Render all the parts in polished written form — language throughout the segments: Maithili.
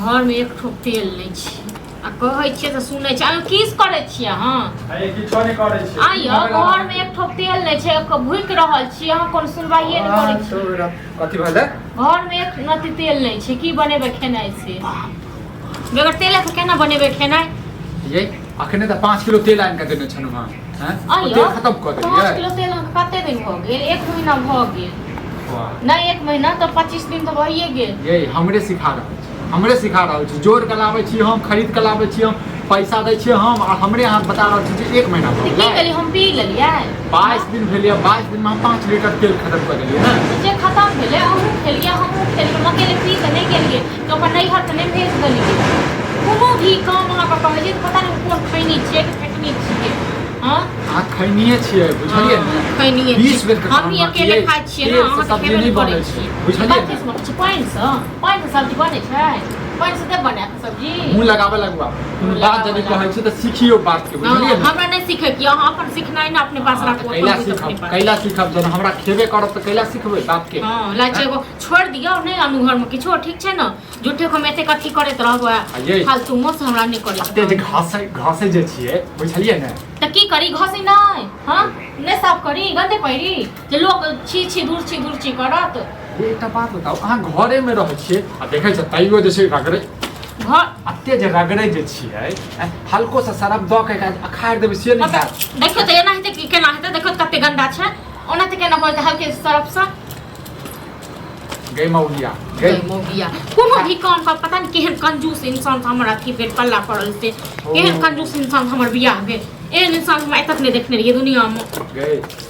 घरमे एक ठोप तेल नहि छै आ कहै छियै तऽ सुनै छै। आइयो की करै छियै अहाँ? अरे किछो नहि करै छियै। आइयो घरमे एक ठोप तेल नहि छै, भुकि रहल छी अहाँ, कोनो सुनवाइए नहि करै छी। कथी भेलै? घरमे एक नती तेल नहि छै, की बनेबै खेनाइ से? बगैर तेलक केना बनेबै खेनाइ? ये अखने तऽ 5 किलो तेल आनि कऽ देने छलहुँ हँ, हैं? ओ आइयो तेल खतम कऽ 5 देलियै। किलो तेल अहाँके कते दिन भऽ गेल? एक महीना भऽ गेल। वाह। नहि, एक महीना तऽ 25 दिन तऽ भइए गेल। ये हमरे सिखा रहल छी, हमरे सिखा रहल छी। जोड़ कऽ लाबै छी हम, खरीद कऽ लाबै छी हम, पैसा दै छियै हम, आ हमरे अहाँ बता रहल छी जे एक महीना भऽ तऽ की गेलै। केलियै हम, पी लेलियै? 22 दिन भेल यऽ, 22 दिनमे हम 5 लीटर तेल खतम कऽ देलियै ने। तऽ जे खतम भेलै अहूँ खेलियै, हमहूँ खेलियै, हम अकेले पी कऽ नहि गेलियै तऽ ओकर नैहर तऽ नहि भेज देलियै। कोनो भी काम अहाँके कहै छै तऽ पता नहि कोन खैनी छियै कि फेकनी छियै। हँ, अहाँ खैनिये छियै, बुझलियै ने? खैनिये। 20 बेर के हम भी काम अकेले छियै, खाइ छियै ने। तेलसँ अहाँ तऽ सब्जी खेबे नहि नहि करै बनै छै, छियै। बुझलियै कथीसँ ने? बनै छै? पानिसँ? पानिसँ सब्जी बनै छै? पानिसँ तऽ बनायत सब्जी? मुँह लगाबऽ लगू आब। कोनो मुँह बात लगाबऽ यदि लागू। कहै छी तऽ सीखियौ बात के, बुझलियै हँ, ने? हमरा नहि सीखैके यऽ, अहाँ अपन सिखनाइ ने अपने पास हँ, राखू। तऽ अपन कैला बुझि अपने सीखब? पास। कैला सीखब? जहन हमरा खेबे करब तऽ कैला सिखबै बात के? हँ, ला छै एगो छोड़ि दियौ, नहि आनू घरमे किछो, ठीक छै ने? झूठे हम एतेक अथी करैत रहबै। आ ये फालतू मोस हमरा नहि करै। एते जे घासे घासे जे छियै, बुझलियै ने? तऽ की करी, घसी नहि? हँ, नहि साफ करी, गन्दे पहिरी जे लोक छी छी दूर छी दूर छी करत। ये एकटा बात बताउ, अहाँ घरे मे रहै छियै आ देखै छियै तैयो जे छै रगड़ै घर एते जे रगड़ै जे छियै, हल्को सा सरफ दऽ के एकरा अखाड़ि देबै से नहि हैत? देखियौ तऽ एना हेतै कि केना हेतै? देखियौ तऽ कते गन्दा छै, ओना तऽ केना भऽ जेतै हल्के सरफसँ? गै मौगिया गै। मौगिया, कोनो भी काम का पता नहीं केहन कंजूस इंसान हमर अथी भेल, पल्ला पड़ल से। केहन कंजूस इंसान हमर बियाह भेल, एहन इंसान हम आइ तक नहि देखने रहियै दुनिया मे। गै,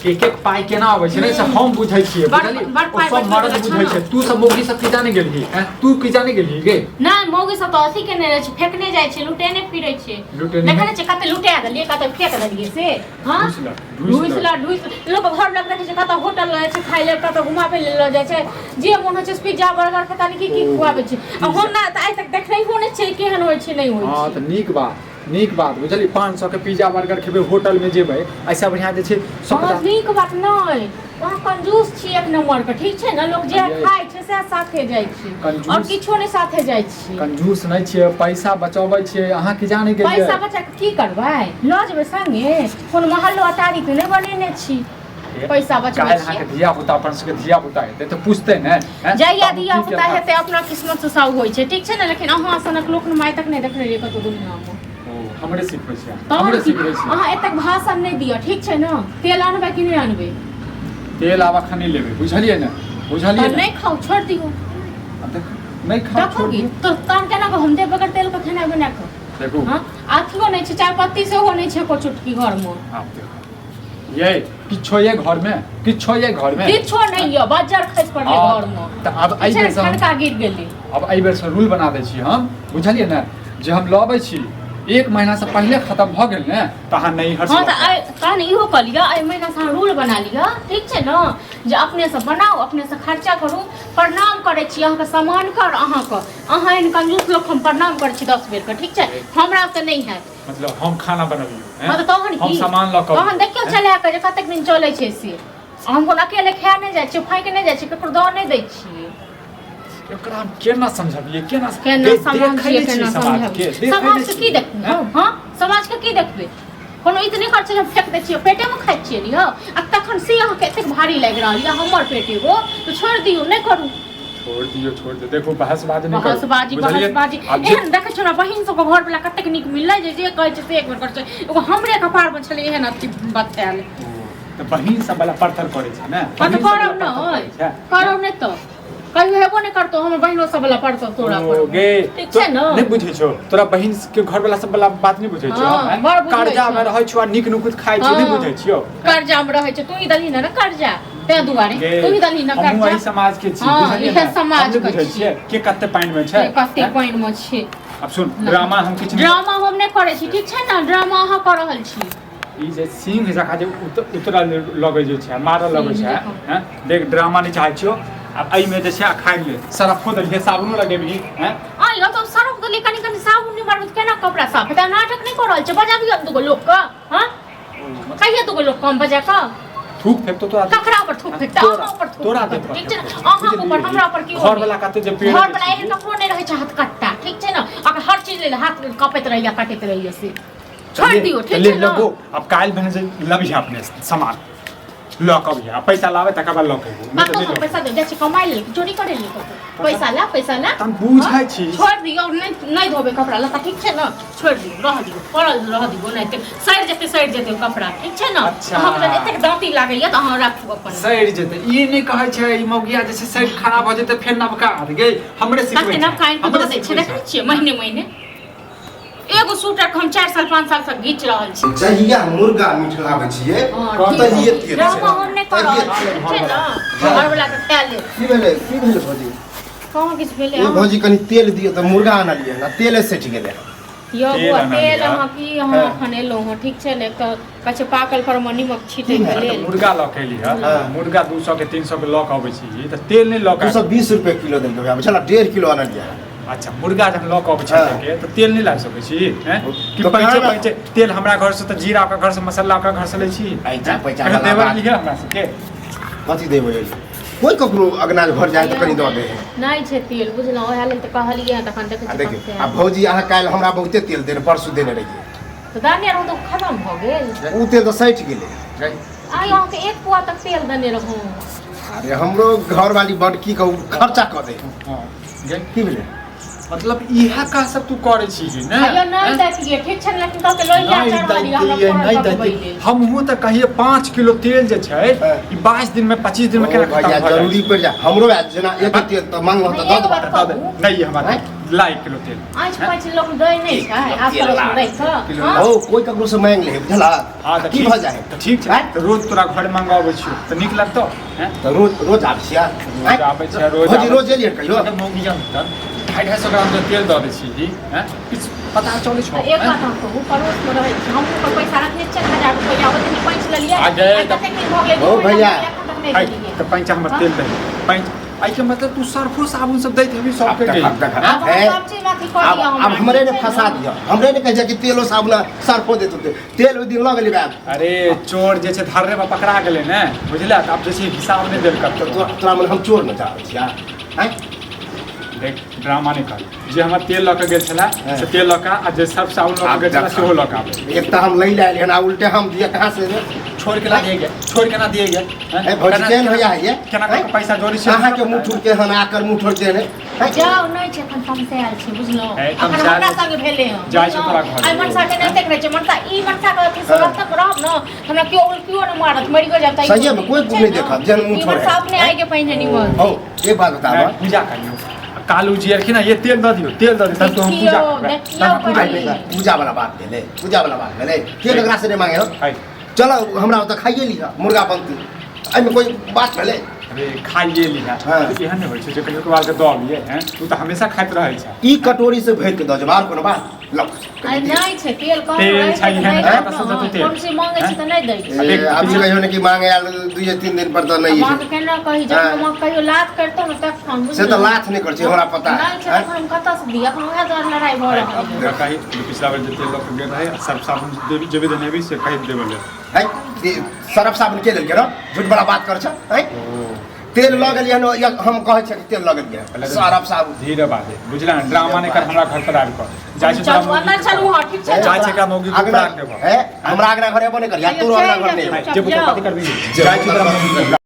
एक एक पाइ केना अबै छै ने से हम बुझै छियै, बुझलियै? बड़ ओ पाइ सब बचबै मर्द वला छौ बुझै ने। छै। तू सब मौगी सब की जाने गेलही? हैं? तू की जाने गेलही गे? नहि, मौगी सब तऽ अथी केने रहै छै, फेकने जाइ छै, लुटेने फिरै छै। लुटेने। देखै नहि छै कते लुटा देलियै, कते फेक देलियै से? हँ, ढूसि लऽ, ढूसि ढूसि लऽ। लऽ, ढूसि लोक घर लग देखै छै, कतऽ होटल लऽ जाइ छै खाय लए, कतऽ घुमाबै लए लऽ जाइ छै, जे मोन होइ छै पिज्जा बर्गर पता नहि की की ओ, खुआबै छै। आ हम ने तऽ आइ तक देखनैहो नहि छियै केहन होइ छै, नहि होइ हँ छै। तऽ नीक बात, नीक बात, बुझलियै? 500 के पिज्जा बर्गर खेबै, होटल मे जेबै, ऐसा बढ़िया जे छै सौ हँ, 50। नीक बात नहि, अहाँ कंजूस छी एक नम्बरके, ठीक छै ने? लोक जे अरे। खाइ छै सएह साथे जाइ छै। कंजूस- आओर किछो नहि साथे जाइ छै। कंजूस नहि छियै, पैसा बचबै छियै। अहाँ की जाने गेलियै? पैसा बचा कऽ की करबै? लऽ जेबै संगे? कोनो महलो अटारी तऽ नहि बनेने छी, पैसा बचबै काल्हि छियै। अहाँके धिया पुता, अपन सबके धिया पुता हेतै तऽ पूछतै ने, हैं? जहिया बाबू धिया की पुता केलक? हेतै, अपना किस्मत से सब होइ छै, ठीक छै ने? लेकिन अहाँ सनक लोक ने आइ तक नहि देखने रहियै कतौ दुनियामे। ओ, हमरे सिखबै छियै? तहन हमरे की? सिखबै छियै? अहाँ एतेक भाषण नहि दिअ, ठीक छै ने? तेल अनबै कि नहि अनबै? तेल आब अखन नहि लेबै, बुझलियै ने? बुझलियै तऽ ने? नहि खाउ, छोड़ि दियौ। आब देखू, नहि खाउ, देखो छोड़ की दियौ। तऽ तहन केना कऽ हम देब बगैर तेलके खेनाइ बना कऽ? देखू। हँ, अथियो नहि छै, चाय पत्ती सेहो नहि छै एको चुटकी घरमे। आब देखू ये, किछो ये घरमे? किछो ये घरमे? किछो नहि यऽ, बज्जर खसि पड़लै हँ, घरमे। तऽ आब एहि छै बेरसँ हम ठनका गिर गेलै। अब एहि बेरसँ रूल बना दै छी हम, बुझलियै ने? जे हम लबै छी, एक महीनासँ पहिले खतम भऽ गेल ने तऽ अहाँ नैहर हँ, तऽ आइ तहन इहो कऽ लिअ, एहि महीनासँ अहाँ रूल बना लिअ, ठीक छै ने, जे अपनेसँ बनाउ, अपनेसँ खर्चा करू। प्रणाम करै छी अहाँके सामान कर, अहाँके, अहाँ एहन कंजूस लोक हम प्रणाम करै छी 10 बेरके, ठीक छै? हमरा तऽ नहि हैत। मतलब हम खाना बनबियौ? हँ, तऽ तहन हम की? सामान लऽ कऽ तहन देखियौ चला कऽ जे कतेक दिन चलै छै से। हम कोनो अकेले खाए नहि जाइ छियै, फाँकि नहि जाइ छियै, ककरो दऽ नहि दै छियै। एकरा हम केना समझबियै, केना? केना देखै समझियै? नहि छियै केना समाजके? समझबियै? देखै नहि समाजके की छियै? देखबै? हैं? हँ, समाजके की देखबै? कोनो ई तऽ नहि करै छै जे हम फेक दै छियै, पेटेमे खाइ छियै ने यौ। आ तखन से अहाँके एतेक भारी लागि रहल यऽ हमर पेट एगो, तऽ छोड़ि दियौ, नहि करू। छोड़ दियौ, छोड़ दियौ। देखू, बहसबाजी नहि करू, बहसबाजी। बुझलियै? बहसबाजी। आब जे एहन देखै छियै, हमरा बहिन सबके घर वाला कतेक नीक मिललै जे जे कहै छै से एक बेर करै छै। एगो हमरे कपारमे छलै एहन अथी बतायल। ओ, तऽ बहिन सब वाला परतर करै छै ने? हँ, तऽ बहिन सब करब वाला परतर नहि करै छै। करब नहि तऽ कहियो हेबो नहि करतौ हमर बहिनो सब वाला पड़तौ तोरा ओ, पर। गे ठीक छै ने? नहि बुझै छौ, तोरा बहिन के घर वाला सब वाला बात नहि बुझै छौ? हँ, हैं? बड़ बुझै कर्जा छौ। में रहै छौ आ नीक नुकुत खाइ छौ, नहि हँ। बुझै छियौ? कर्जा मे रहै छै, तू ही दलही ने कर्जा, ताहि दुआरे गे, तू ही दलही ने हमहूँ कर्जा। एहि समाज के छी, हँ, बुझलियै इएह ने? समाज हम नहि के बुझै छी। छियै के कते पानि में छै। के कते हैं? पानि मे छै। आब सुन, ड्रामा हम किछु नहि ड्रामा हम नहि करै छी, ठीक छै ने? ड्रामा अहाँ कऽ रहल छी। ई जे सिंह जकाँ जे उतरल लगै जे छै, मारऽ लगै सिंह छै। जकाँ। हैं? देख, ड्रामा नहि चाहै छियौ। आब एहिमे जे छै अखाड़ि ले, सरफो देलियै, साबुनो लगेबही, हैं? आ यौ, तऽ सरफ देलियै, कनि कनि साबुन नहि मारबै तऽ केना कपड़ा साफ हेतै? नाटक नहि कऽ रहल छै? बजाबियौ ने दूगो लोकके। हँ, कहिया दूगो लोक कम बजा कऽ थूक फेकतो तोरा। ककरा पर थूक फेकतै? तोरा- अहाँ पर थूक तोरा फेकतै, देह पर ठीक छै ने? फेकतौ। अहाँ ऊपर, हमरा पर केओ घर वाला कते जे पेड़ घर वाला एहन ककरो नहि रहै छै हथकट्टा, ठीक छै लेल हाथ कपैत रहैया काटैत रहैया से छोड़ि दियौ ठीक ले छै ने लगो अब काल्हि भने जे लबिहे अपने सामान लऽ कऽ अबिहे आ पैसा लाबे तकर बाद लऽ कऽ अयबो नहि तऽ कतऽ नहि से लऽ पैसा दे जाइ छी कमाइ लेल चोरी करै लेल कतौ पैसा ला पैसा ला तऽ हम बुझै छी। छोड़ि दियौ नहि नहि धोबै कपड़ा लत्ता ठीक छै ने छोड़ि दियौ रह दियौ पड़ल रह दियौ नहि तऽ सड़ि जेतै सड़ि जेतै ओ कपड़ा ठीक छै ने अच्छा। अहाँके जब एतेक दाँती लागैया तऽ अहाँ राखू अपन सड़ि जेतै ई नहि कहै छै ई मौगिया जे छै सड़ि खराब भऽ जेतै फेर नबका आत गे हमरे सिखबै कते नबका आनि कऽ हमरे दऽ दै छै सिखबै देखै छियै महीने महीने एगो सूटर के हम 4 साल 5 साल से घीच रहल छी। जहिया मुर्गा मीट लाबै छियै हाँ, तहिये तेल ड्रामा हम नहि कर रहल छी, ठीक छै ने? घरवला के खा ले। की भेलै, की भेलै भौजी? कहाँ किछु भेलै? ए भौजी, कनि तेल दियौ तऽ मुर्गा आनलियै ने, तेले सटि गेलै। यौ तेल बौआ, आनलियै। तेल अहाँ की अहाँ एखन एलहुँ हँ, ठीक छै ने? एक तऽ कहै छै पाकल पर मे निमक छीटै के लेल। मुर्गा लऽ के एली हँ, मुर्गा 200 के 300 के लऽ के अबै छी तऽ तेल नहि लऽ के 220 रुपए किलो देलकै भैया, बुझल? 1.5 किलो आनलियै। अच्छा, मुर्गा जब लऽ कऽ अबै छी हाँ। तऽ तेल नहि लाबि सकै छी हैं? कि तो पैंचे कहाँ पैंचे तेल हमरा घर से तऽ जीरा ओकरा घर से मसाला ओकरा घर से लै छी पैंचा हैं? पैंचा कहियो वाला देबै बात। लिहे हमरा सबके। कथी देबै? कोई ककरो अगना घर जाए तऽ कनि दऽ दे। नहि छै तेल, बुझलहुँ? ओएह लेल तऽ कहलियै हँ, तखन देखै आ छी देखियौ कते। आ भौजी, अहाँ काल्हि हमरा बहुते तेल देने, परसू देने रहियै। तऽ दाने रहूँ तऽ खतम भऽ गेल। ओ तेल तऽ सठि गेलै। आइ अहाँके एक पुआ तक तेल देने रहूँ। अरे हमरो घरवाली बड की कहू खर्चा कऽ दे। हँ गे, की भेलै? मतलब इएह काज सब तू करै छी ने? अयो नहि दैतियै, ठीक छै ने? लेकिन कहके लोहिया नहि चढ़ा लिअ हमरा दैतियै, फोरन नहि पकबै दैतियै। लेल। हमहूँ तऽ कहियै 5 किलो तेल जे छै हाँ। ई 22 दिन में 25 दिन में ओ केना खतम भैया भऽ जाइ जरूरी छै? पड़ि जाए हमरो आयत जेना एक तेल तऽ मांगलहुँ तऽ नहि, दऽ एक देबऽ। बात दऽ दे। कहू। नहि हमरा आँय? ला 1 किलो तेल। आँच पाँच लोक दै नहि छै आस पड़ोस मे रहि कऽ? हाँ? ओ कोई ककरो से मांगि ले, बुझला? हाँ तऽ की ठीक भऽ जाइ? तऽ ठीक छै। आँय? तऽ रोज तोरा घर मंगाबै छियौ तऽ नीक लगतौ हैं? तऽ रोज रोज आबै छियै? रोज आबै छियै, रोज भौजी आबै। रोज एलियै कहियो? अगर मौगी तऽ 250-250 ग्राम के तेल दऽ दै छी हैं, किछु पता चलै छौ? तऽ एक बात हम कहू, पड़ोस मे रहै छी, हम ओकर पैसा रखने छियै 1000 रुपैआ, ओहि दिन पैंच लेलियै। आ गए आइ कतेक दिन भऽ गेलै? ओ 2 महीना भैया। भऽ गेलै, एखन तक नहि है, देलियै। तऽ पैंचा हमर हाँ? तेल दही पैंच एहिके मतलब तू सर्फो साबुन सब दैत हेबी सबके आब गे? देख, आब देख। आब हम है? सब चीज अथी कऽ आब दिअ आब हमरा, हमरे ने ठीक छै फंसा ने? दिअ, हमरे ने कहै छै कि तेलो साबुन आ सर्फो देत होतै। तेल ओहि दिन लऽ गेली बाप। अरे चोर जे छै धर्रे पर पकड़ा गेलै ने, बुझले? तऽ आब जे छै हिसाब नहि देल तऽ करतौ। तोरा तोरा मन हम चोर ने जाबै छियै आँय? देख, ड्रामा नहि कर। जे हमर तेल लऽ कऽ गेल छलै हाँ। से तेल लऽ कऽ आ जे सर्फ साबुन लऽ कऽ आब गेल छलै देख। सेहो लऽ कऽ आबै। एक तऽ हम लै लए एलियै हन आ उल्टे हम दिअ कहाँ से रे? छोड़ के ना दिए गए, छोड़ के ना दिए गए हैं? ए भौजी, केना- केहन भैया है ये? केना कऽ आँय? पैसा जोड़ै छियै? अहाँके मुँह ठुर के हन आकर मुँह ठोर के हन। जाउ, नहि छै एखन तमसायल छै, बुझलहुँ? ए, एखन तमसायल हमरा छै। संग भेलै हँ, जाइ छै बुझलहुँ? तोरा घर। आइ मनसा के नहि देख रहै छै मनसा, ई मनसा के अथी से हाँ। रस्ता पर रहब ने, हमरा केओ उल्टियो नहि मारत, मरियो जायब तैयो। सहिए में कोई ठीक छै नहि ने? देखत, जेहन मुँह ई ठोर मनसा है। अपने आइ के पहिने निमन। हौ, एक बात बताबऽ। नहीं, पूजा करियौ कालू जी एलखिन ये तेल दऽ दियौ, तेल दऽ दियौ तब तो हम पूजा देखियौ, करबै। देखियौ तब हम पूजा कनी। करबै। पूजा वाला बात भेलै, पूजा वाला बात भेलै, के ककरा से नहि मांगे हो। है, चलो हमरा ओतऽ खाइए लिहऽ मुर्गा बनतै, एहिमे कोई बात भेलै? अरे खाइए लिहऽ। हाँ। एहन नहि होइ छै जे कहियो कभार के दऽ अबियै हैं, तू तऽ हमेशा खाइत रहै छै। ई कटोरी से भरि के दऽ जेबै, आर कोनो बात लौ। अरे नहि छै तेल, कम तेल रहै छै, छै तऽ एहन नहि कतऽ देब से ने। देतै तेल? कोन चीज मांगै छी तऽ नहि दै छै। ए, देख, अभी पिछला- कहियो ने कि मांगे आयल 2-3 दिन पर तऽ नहि। माँ के केना कही, जखन हाँ। माँ कहियो लात करतौ ने तखन। से तऽ लाथ नहि करै छै, हमरा पता है। नहि छै तखन हम कतऽ से दिअ? एखन उएह दुआरे लड़ाइ भऽ रहल यऽ। ओकरा कही जे पिछला बेर जे तेल लऽ कऽ गेल रहै आ सर्फ साबुन देबी जेबी देने हेबी से कहि देबऽ लेल। है, सरफ साबुन के लेलकै रौ? झूठ बड़ा बात कर छ है। तेल लऽ गेलियै हन या हम कहै छियै कि तेल लऽ गेलियै पहिले तऽ सरफ साबुन। धीरे बाजे, बुझला ने? ड्रामा नहि कर, हमरा घर पर आबि कऽ जाइ छै तोरा चलू अंदर मौगी। चलू, हाँ ठीक छै ने? जाइ छै एकरा मौगी के अगना उपरा देबऽ। है, हमरा अगना घर एबो नहि करिया, तोरो अगना घर नहि है, एबो। जेबो तऽ कथी करबी? जाइ छै तोरा मौगी के।